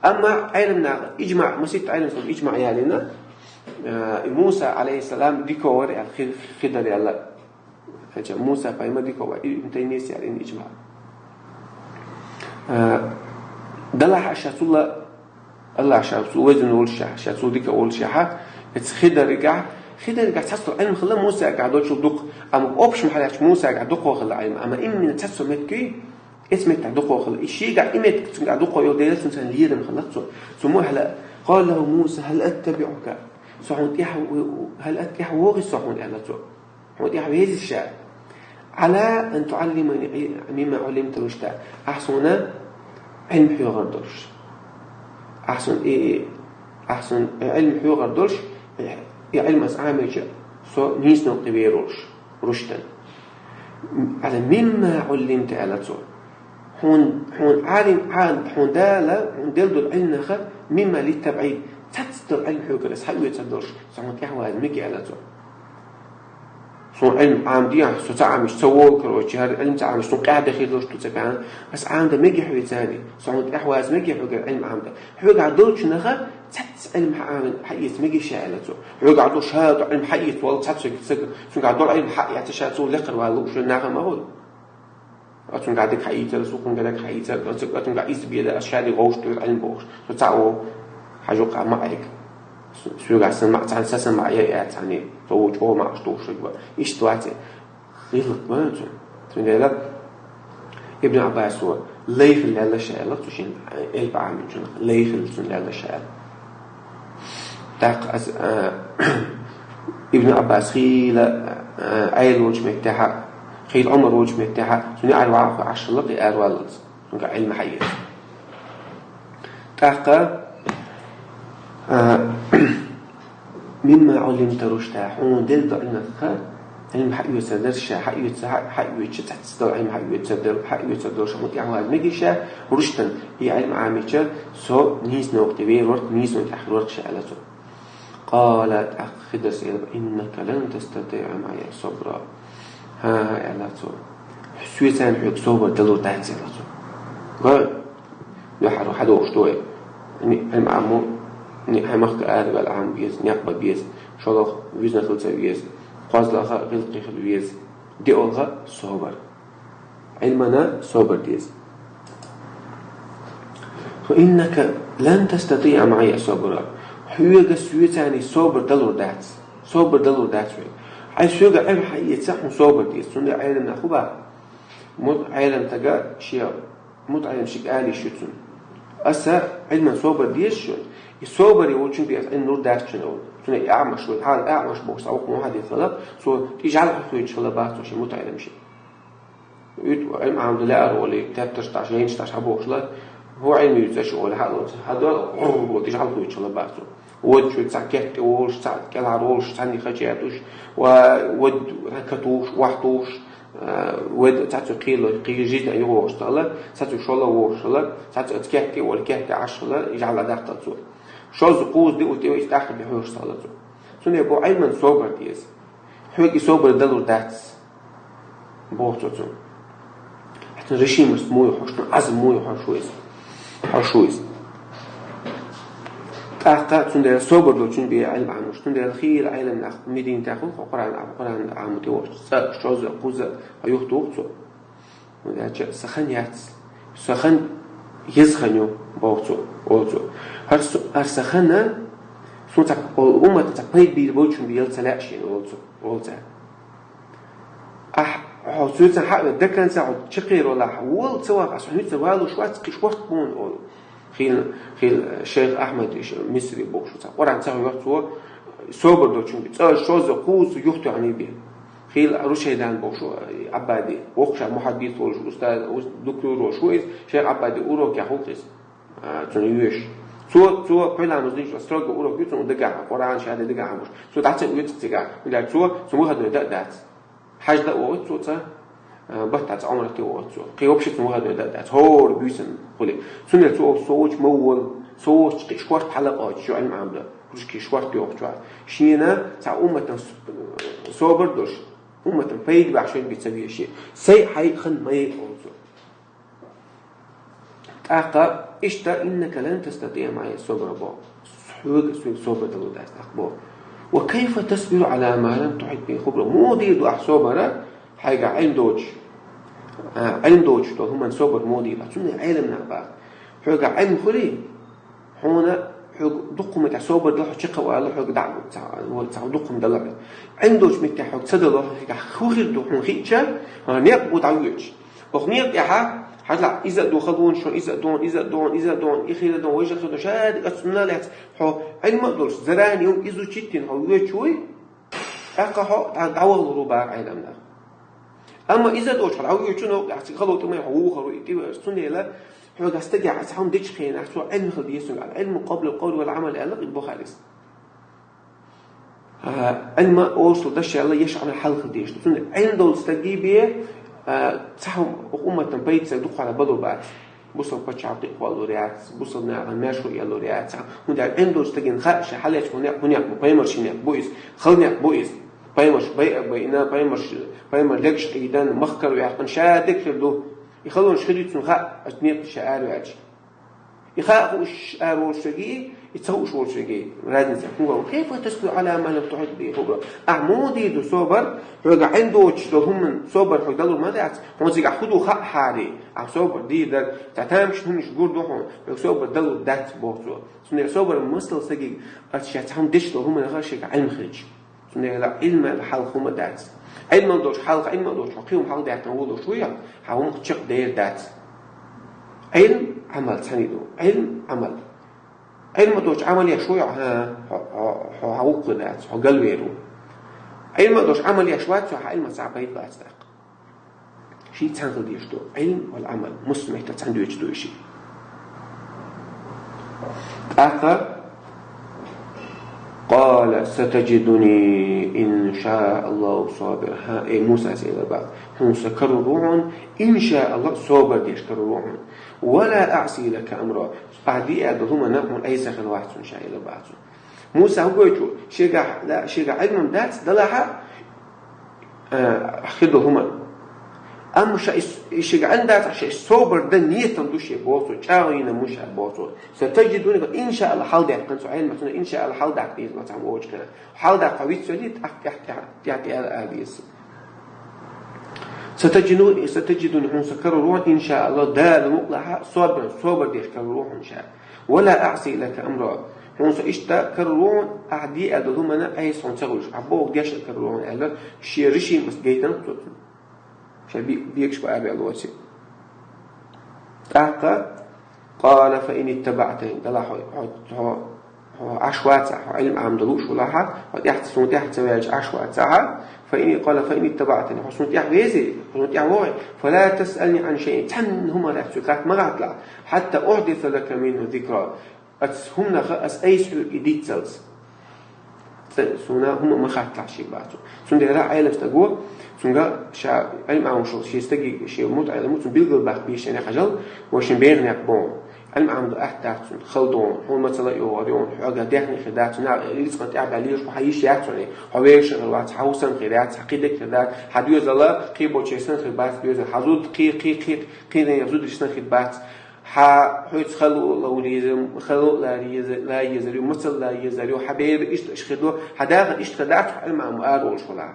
Амма Ӏилманах иджмаӀ, масийтта Ӏилманах иджмаӀ ялийна, э, Муса, алейхиссалам, дика вар аьлла, Хи-, Хидр аьлла. Хьажа, Муса пайхамар дика вар, Ибн Таймийяс ялийна иджмаӀ. Э, Даллахь ша цул, Аллахь ша цул везан волча, ша цул дика волча, эц Хидргахь, Хидргахь цхьацца Ӏилма хила Мусагахь долчул дукха, амма общем хьалаьцча Мусагахь дукха хила Ӏилма, амма именно цхьацца меткий, эц меттехь дукха хила. И шийгахь и меттиг цунгахь дукха йолу дела, цуьнан царна лерам хилла цо. Цо мо аьлла: «قال له موسى هل أتبعك». Со хьуна тӀехь, «هل أت-، тӀехь вогӀий со хьуна?» аьлла цо. Хьуна тӀехь везий ша? «على أن تعلمني مما علمت رشدا». Ахь суна Ӏилма хьоьхур долуш. Ахь суна и, и, ахь суна Ӏилма хьоьхур долуш, и, и Ӏилма ас Ӏамийча, со нийса новкъа вер волуш, рушдан. «على مما علمت», аьлла цо. Хьуна, хьуна Ӏалим, Ӏа-, хьуна Дала, хьуна делла долу Ӏилманах, «مما للتبعيد», цхьацца долу Ӏилма хьоьгара ас хьаоьцур долуш, со хьуна тӀехь ваза мега аьлла цо. Суна Ӏилма Ӏамаде, со ца Ӏамийча ца вогӀу, короче, хӀара Ӏилма ца Ӏамийча, суна къаьхьа дахийла долуш ду ца баьхьна, ас Ӏамадан мега хьоьца аьлла, со хьуна тӀехь ваза мега хьоьгара Ӏилма Ӏамадан. Хьоьгахь долчунах цхьацца Ӏилма хьа Ӏамадан хьаэца мега ша аьлла цо. Хьоьгахь долу ша долу Ӏилма хьаэца волу цхьацца стаг, цуьнгахь долу Ӏилма хьаэца ша цо лекхара вала лууш верг нах ма ву. Ацуьнгахь дика хьаийцар, сукхуьнгахь дика хьаийцар, ацуьнгахь иза беда, ас шадерг вовшах тӀера Ӏилма бохуш. Со цхьаъ ву, хьажа кхаа маӀайг. Соьгахь сан маӀа цхьаьна, сан сан маӀа яа яц цхьаьна, со ву чӀогӀа маӀаш тухуш ву. Иштта вац, гӀиллакх ма ю цуьнан. Цундела Ибн Ӏаббасо лай хила лаьлла ша аьлла, цу шен элп Ӏамийначунах лай хила цунна лаьлла ша аьлла. ТӀаккха аса, а, Ибн Ӏаббас хийла, а, Ӏела волчу меттехьа, хийла Ӏумар волчу меттехьа, цуьнан аьрваха Ӏаш хилла кхин аьрваллалц, цуьнга Ӏилма хьаэца. ТӀаккха, а, «مما علمت رشدا», хьуна делла долу Ӏилманах, Ӏилма хьаоьцур дара ша, хьаоьцу, хьа-, хьаоьцучу цхьацца долу Ӏилма хьаоьцур дара, хьаоьцур долуш хьуна тӀехь ваза мега ша, рушдан, и Ӏилма Ӏамийча, со нийса новкъа тӀе вер вара, нийса новкъа тӀехь хир вара ша аьлла цо. Къала, тӀаккха Хидрас элира: «إنك لن تستطيع معي صبرا». ХӀан-хӀа, аьлла цо. Соьца хьоьга собар далур дац, аьлла цо. Гой, дуьххьара хьадогӀуш ду вай. Ни-, хьайн Ӏамо, ни-, хьайн махка араваьлла Ӏама веза, некъ бан беза, шолгӀа визна хила ца веза, кхозлагӀа гӀиллакхе хила веза, диъолгӀа собар. Ӏилмана собар деза. «إنك لن تستطيع معي صبرا». Хьоьга соьца собар далур дац. Собар далур дац вай. Хьайн соьга Ӏилма хьаэца хьуна собар деза. Цундела Ӏелам нах хӀун боху? Мут-, Ӏелам стага шен мутаӀеллим шига ала йиш ю цунна: «Аса Ӏилман собар деза шуна. И собаре волчун бен аса Ӏилма лур дац шуна», – олу. Цуьнан и Аъмаш ву, хьала Аъмаш бохуш цхьа вукху мухьаддис хилла, цо тӀе жӀаьла хьоьцуш хилла бац цо шен мутаӀеллим шига. Уьтту Ӏилма Ӏамдан лаьара олий, тептарш тӀаш, жайнаш тӀаш хьабохуш хилла, хӀун Ӏилма юьйцу аша олий, хьалоцу, хьадо, гӀурр, тӀе жӀаьла хьоьцуш хилла бац цо. Вод шу цхьа кетта волуш, цхьа кӀелхьара волуш, цхьанне хача ятуш, ва вод хьан катуш, вахтуш, а, вод цхьа цу кхело, кхи жизнь а юхуш тала, цхьа цу шола вошала, цхьа цу кетта вол, кетта ашала, жала даккхал цо. Шозза кхузза диъу тӀе вайс тӀаккха бихьуш тала цо. Цундела бо Ӏилман собар деза. Хьоьга и собар далур дац, боху цо цунна. Хьан решимость муй хьош, ну, аз муй хьош ву иза. Хьош ву иза. ТӀаккха цундела собар долчун бе Ӏилма Ӏамуш. Цундела хийла Ӏилма нах Мединатехула, хьо Къуръан, Къуръан Ӏаму тӀе вохчу. ЦӀа, шозза, кхузза, хьо юхтуху цо. Ваьча, сан хан яц. Сан хан еза хан ю, боху цо, олу цо. ХӀара су-, хӀара сан хана, сун цхьа, олу уммата цхьа пайда бийр болчун бийла ца лаьа шена, олу цо, олу цара. Ахь, хьо соьцан хьаъ ве, даканца хьо чакхервалахь, вол ца ваха, аса хӀуьца валуш вац, кхиш вахт бун, олу. Хил, хил, шайх Ахмад иш Мисри бохуш цхьа Къуръан ца хьоьху цо, собар долчун бе, цӀа шозза кхузза юхтуьхьний бе. Хил Рушайдан бохуш, Аббади, воккхуша мухьаддис волуш, устаз, уст-, дукхур волуш ву иза, шайх Аббади урок яхух иза. А, цунна йоьш. Цо, цо, пхьуьламаз лийча, строго урок ю, цунна дагахь, Къуръан шаде дагахь хьамуш. Цо дӀа ца оьцу цигахь, хӀунда цо, цу выходной да дац. Хьаж да вогӀу цо ца, а, баттаца Ӏумрате вогӀу цо. Кхин вообще цу выходной да дац. ХӀора буьйсан хули. Цундела цо, со вочу ма вол, со вочу кхиш корта хьала къочу, шу Ӏилма Ӏамда. Кхиш корта йохучу. Шена цхьа умматан с-, собар долуш, умматан пайда бахьаш вен би ца веши. Сай хьай хан ма е олу цо. ТӀаккха иштта: «Иннака лан тастатиъа маъия сабра», бо. Хьоьга соьга собар далур дац тӀаккха бо. «Ва кайфа тасбиру ала ма лам тухьит бихи хубра». Муха дийр ду ахь собара, хьайга Ӏилм доцуш, а, Ӏилм доцуш долу хӀуман собар муха дийр ду? Цунна Ӏелам нах баха. Хьоьга Ӏилм хуьлий, хьуна, хьоьга дукха хӀума тӀехь собар дала, хьо чекхвала, хьоьга дӀа а ца, ца дукха хӀума дала. Ӏилм доцу меттехь хьоьга ца дало, хьоьга хӀун хир ду, хьуна хиъча, а, некъ бу дӀавоьдуш. Оха некъа тӀехьа, хьажал, иза а ду халонаш, иза а ду, иза а ду, иза а ду, и хила ду, вайша хила ду, шаьдиг а цунна лаьцна, хьо Ӏилма а долуш, зарани юм изучить дина хьо воьдуш вуй, тӀаккха хьо дӀа-, дӀавахалур ву бара Ӏелам нах. Амма иза а доцуш хьо дӀавоьдуш, новкъа тӀехь цига хало тӀе ма хьо вухар ву, и тӀе веара. Цундела хьоьга стагехь цхьа хӀума дечу хенахь, цо Ӏилма хила деза, ал-Ӏилму къабла ал-къавли вал-Ӏамал аьлла Бухарис. А, Ӏилма олуш долу дашаьлла еш Ӏамал хьалха дезаш ду. Цундела Ӏилма долу стаге бе, а, цхьа хӀума, умматан пайда ца дукха хьала балур бац. Бусалба пачхьалкх кхиъ кхоллалур яц, бусалба нахана маьршо яллур яц. ХӀунда аьлча Ӏилма долу стагана хаьа ша хьалечу хӀун некъ, хӀун некъ бу, пайхамарши некъ бу иза, хала некъ бу иза. Пайхамарш байа а байина, пайхамарш, пайхамар легаш къийдан, махкара ваьккхина, ша дерг хир ду. И халонаш хир ю цунна хаьа, оцу некъа ша араваьлча. И хаа хууш ара волуш верг, и ца хууш волуш верг, разница. ХӀун ван, кайфа тасбиру ала ма лам тухьит бихи хубра. Ахь муха дийр ду собар, хьоьга Ӏилма доцуш долу хӀуманан собар хьоьга далур ма дац, хьуна цигахь хӀун ду хаа хьари. Ахь собар дийр дара, цхьа тамашийна хӀуманаш гур ду хьуна, хьоьга собар далур дац, боху цо. Цундела собар масала стаге, аса ша цхьа хӀума дечу долу хӀуманах шега Ӏилма хилча. Цундела Ӏилма хьалха хӀума дац. Ӏилма долуш хьалха, Ӏилма долуш хьо кхин хӀума хьалха даьккхина волуш вуй, хьан хӀума чекхдер дац. Ӏилм, Ӏамал цхьаьна ду. Ӏилм, Ӏамал. Ӏилма долуш Ӏамал еш вуй, хьан, хьо, хьо, хьо, хьан вукху дац, хьо галвер ву. Ӏилма долуш Ӏамал еш вац, хьан Ӏилма цхьа пайда бац тӀаккха. Шиъ цхьаьна хила дезаш ду. Ӏилм вал Ӏамал. Муссамехь тӀа цхьаьна доьдуш ду и шиъ. ТӀаккха: «Къала сатаджидуни ин ша Аллаху сабира». ХӀа, эй Муса, аса элар бац. Хьуна сан карор ву хьуна, ин ша Аллах, собар деш карор ву хьуна. «Ва ла аъси лака амра». Ахь де аьлла долу хӀуманна хьуна айса хила вац хьуна ша, элар бац хьуна. Муса хӀун гойту? Шегахь, да, шегахь Ӏилман дац, далахьа, а, хир долу хӀума. Амма ша ис-, и шега Ӏилма дацахь, ша ис собар дан нетам ду шен, боху цо, чӀагӀйина муша, боху цо. Сатаджидуни, иншаалла, хьалдаьккхина цо Ӏилма, цунна иншаалла хьалдаккха деза ма цхьамма вочу хенахь. Хьалдаккха вицвелли, тӀаккха тӀаьхьа, тӀаьхьа, тӀаьхьа, тӀаьхьа ала деза. Сатаджину-, сатаджидуни, хьуна сан карор ву хьуна, иншаалла, Дала мукълахьа, собар, собар деш карор ву хьуна ша. «Ва ла аъси лака амра». Хьуна со иштта карор ву хьуна, ахь де аьлла долу хӀуманна айса хьуна ца хуьлуш, ахь бохург деш карор ву хьуна аьлла, шен решимость гайтина цо цунна. Ша бе-, бегаш бан арабаьлла воций. ТӀаккха: «Къала фа ин иттабаътани». Далахь хьо, хьо, хьо, хьо Ӏаш вацахь, хьо Ӏилма Ӏамда лууш валахьа, хьо тӀаьхьа, суна тӀаьхьа ца ваьлча Ӏаш вацахьа, фа ин, къала фа ин иттабаътани, хьо суна тӀаьхьа везий, хьо суна тӀаьхьа вогӀий, фала тасъални Ӏан шайъин, цхьанна хӀуманах соьга хатта ма гӀатталахь, хьатта ухьдиса лака минху зикра. Ас хӀуманах ас айса хьоьга и диццалц, цӀа суна хӀума ма хатталахь шийга бац. Цундела Ӏелам стаг ву, цунга ша Ӏилма Ӏамош волча шен стага, шен мутаӀеллама цунна билгалбаккха безаш хиннай хьажал, вай шин бегӀа никъ бу хьуна. Ӏилма Ӏамаде атта дац цунна, хала ду хьуна, хьуна мацалла йогӀур ю хьуна, хьоьга даьхни хир дац, наха рицкъан тӀехьа баьлла лелаш хьо хьан йиш яц хьона, хьо вешан хир вац, хьан хӀусам хир яц, хьан кхидерг хир дац, хьан доьзал кхиболчерсан хир бац, доьзал хьан зуда кхи, кхи, кхи, кхидерг зударашсан хир бац. Хьа, хьоьца хала ловр еза, хала лар еза, ла езар ю, мацалла езар ю, хьа бер иштта аш хир ду, хьа дахар иштта хир дац, хьо Ӏилма Ӏама ара волаш вала.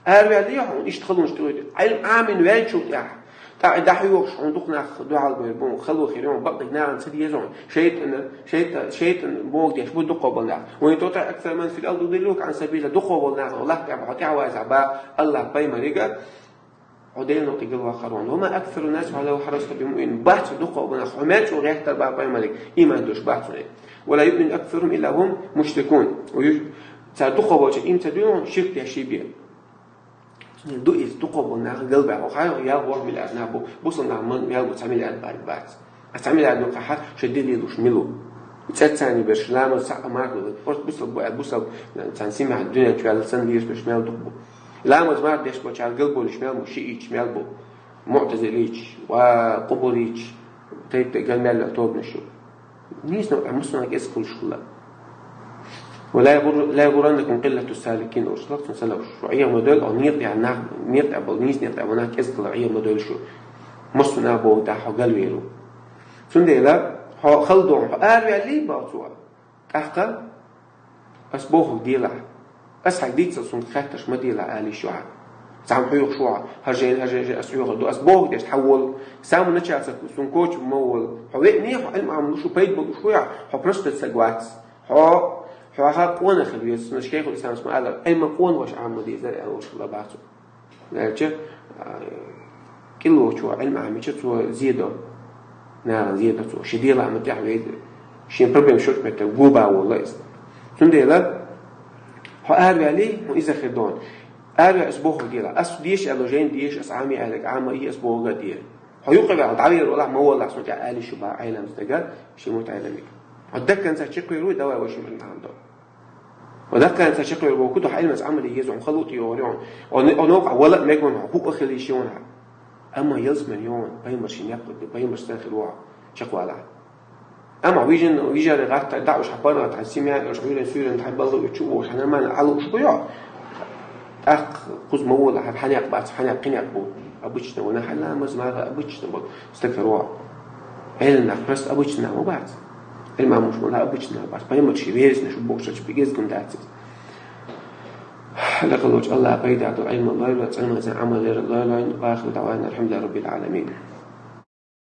Араваьле хьо, иштта халонаш тӀе вайта. Ӏилма Ӏамийна ваьллачул тӀехьа, тӀаккха дӀахьоьхуш хьона дукха нах дуьхьал бер бу, хало хир ю, бакъдерг нахана ца деза хьона. ШайтӀан, шайтӀа-, шайтӀан богадеш бу дукхагӀбола нах. وإن تطع أكثر من في الأرض يضلوك عن سبيل الله. ДукхагӀбола нах лахтӀа бахьа тӀехьаваза баха АллахӀ пайхамарга. Хьо Даьла новкъа тӀа галваккхар ву хьона. وما أكثر الناس ولو حرصت بمؤمنين. Бац дукхагӀбола нах, хьо мел чӀоагӀа гӀертар баха пайхамарга, иман долаш бац хьона. ولا يؤمن أكثرهم إلا وهم مشركون. Цар дукхагӀболчар иман ца дуй хьона, ширк деш бе. Цундела ду иза, дукхагӀбола нах галбаьха. Хьо хьай ял ворхӀ миллиард нах бу, бусалба нах ма-, мел бу цхьа миллиард бӀарг бац. А цхьа миллиард нах хьа шоай ди лелаш мила ву? Цецани берш ламаз цхьа а марха лу. Просто бусалба бу, а бусалба царна сима дуьнен чу ваьлла санна лелаш берш мел дукха бу. Ламаз марха деш болчар галболаш мел бу, шиӀиташ мел бу, муӀтазилиташ, ва къубуриташ, тайп-тайпа галмел йола тобанаш ю. Нийса новкъа мусулман кӀезига хулаш хила. ولا يغر-، لا يغرنكم قلة السالكين, олуш дац цун салафаша. Шо Ӏеха ма дойла, оха некъа тӀехь нах, некъа тӀехь бола, нийса некъа тӀехь бола нах кӀезига хила Ӏеха ма дойла шо. Массо а нах бохург да хьо галвер ву. Цундела хьо хала ду хьона, хьо араваьллий боху цо. ТӀаккха ас бохург делахь. Ас хьайга дийцал, сунга хаттарш ма делахь, ала йиш ю хьа. Цхьамма хьоьхуш ву хьо, хӀара жайна, хӀара жайна, ас хьоьхур ду. Ас бохург деш хьавола. Саму начальство сунга коча ма вола. Хьо веъний, хьо Ӏилма Ӏамал луш ву, пайда болуш ву хьо, хьо простой саг вац. Хьо, хьо хьа къонах хила веза, сунна шайхул ислам ма аьлла, Ӏилма къонахаша Ӏама ма дезара аьлла волуш хила бац. Аьлча, а, кӀиллочо Ӏилма Ӏамича цо зе до. Нахана зе до цо. Ши делахь ма тӀехь вейда. Шен проблема шуьртметта губа волла иза. Цундела, хьо араваьлий, хьо иза хир дон. Араваьлла ас бохург делахь. Ас деша аьлла жайна деша, ас Ӏами аьлларг Ӏама и, ас бохург а де. Хьо юкъа ваьлла, дӀавер валахь, ма валахь, сунна тӀехь ала йиш ю боху Ӏеламстага, шен мутаӀеллимга. Хьо даккханца чекхвер вуй, давай вай шиман тӀехь до. Ва даккханца чекхвер ву, кху дуьхьа Ӏилманца Ӏамал е еза, хьуна хала тӀе йогӀур ю хьуна. Хьо, хьо новкъа вала а мега хьуна, хӀуъа хила йиш ю хьуна. Амма ялсмани ю хьуна, пайхамар шен некъ, пайхамар стаг хир ву хьо, чекхвалахь. Амма вижин, вижаре гӀатта, дӀа уьш хьан паргӀата, хьан семья, уьш хьуьйрен суьйрен, хьан балла, уьш чу вогӀуш, хьан нормально Ӏалуш бу ю. ТӀаккха кхуза ма вола, хьан, хьан некъ бац, хьан некъ кхин некъ бу. Обычно вана хьан ламаз, мара обычно бу. Стаг хир ву хьо. Ӏеламнах просто обычно нах ма бац. Ӏилма Ӏамош мала обычно нах бац. Пайхамар шен вересаш бу бохуш, шачу бигезгун дац иза. Лакхалучу Аллахь пайда долу Ӏилма лойла, цӀена маза Ӏамал яра лойла, ва ахиру даъвана алхьамдулиллахи раббил Ӏаламин.